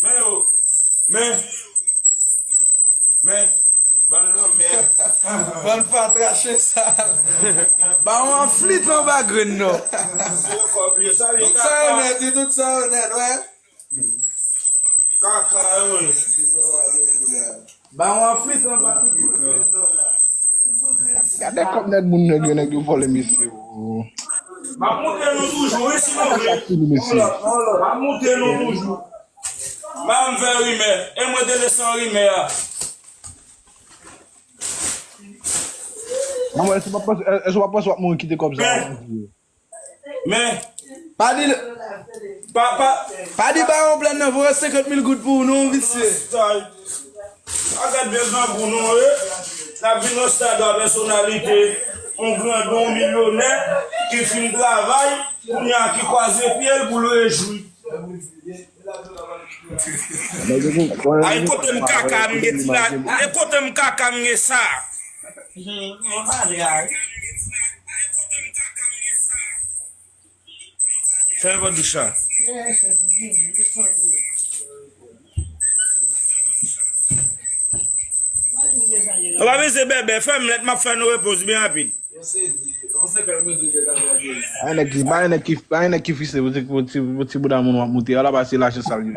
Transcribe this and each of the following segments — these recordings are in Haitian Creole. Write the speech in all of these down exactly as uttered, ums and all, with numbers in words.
Men yo. Men. Men. Bann lanmè. Bann fatra chen sal. Ba yon flit anba grenn non. Se kòb li, sa vle tout sa yo nèt, wi, tout sa yo nèt, wè. Kaka yo ye. Ba yon flit anba tout grenn non la. Gade kòb nèg moun nèg yo, nèg yo vòlè mesye. M ap montre nou toujou, wi, si nou vle. Sa fini, mesye. M ap montre nou toujou. M a m fè rimè. E mwen te lese yon rimè a. Manman, èske w pa panse, èske w pa panse w ap mouri kite kòb sa a? Men, men, pa di, pa, pa, pa di Bawon Plèn nan voye senkant mil goud pou ou non, visye. Pa gad bezwen pou nou, wi. N ap vin nan stad la pèsonalite, yon grandon, yon milyonè, ki fin travay, kounye a ki kwaze pye l pou l rejwi. Ay, kote m kaka m gen ti la, e kote m kaka m gen sa. Fè yon dous sa. Ou pa bezwen bèbè, fè m lèt, m ap fè nou repoz byen rapid. Ay, nèg ki, bay nèg ki, bay nèg ki fise pou ti, pou ti, pou ti bouda moun w ap moute. Ala pa se lajan sal yo.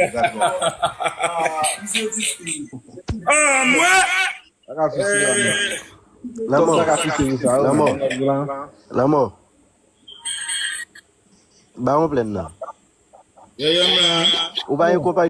Ah, mwen. Sa ka fise, lanmò. Lanmò. Sa ka fise pou sa, lanmò. Lanmò. Bawon Plèn nan. Ou pa gen konpayi.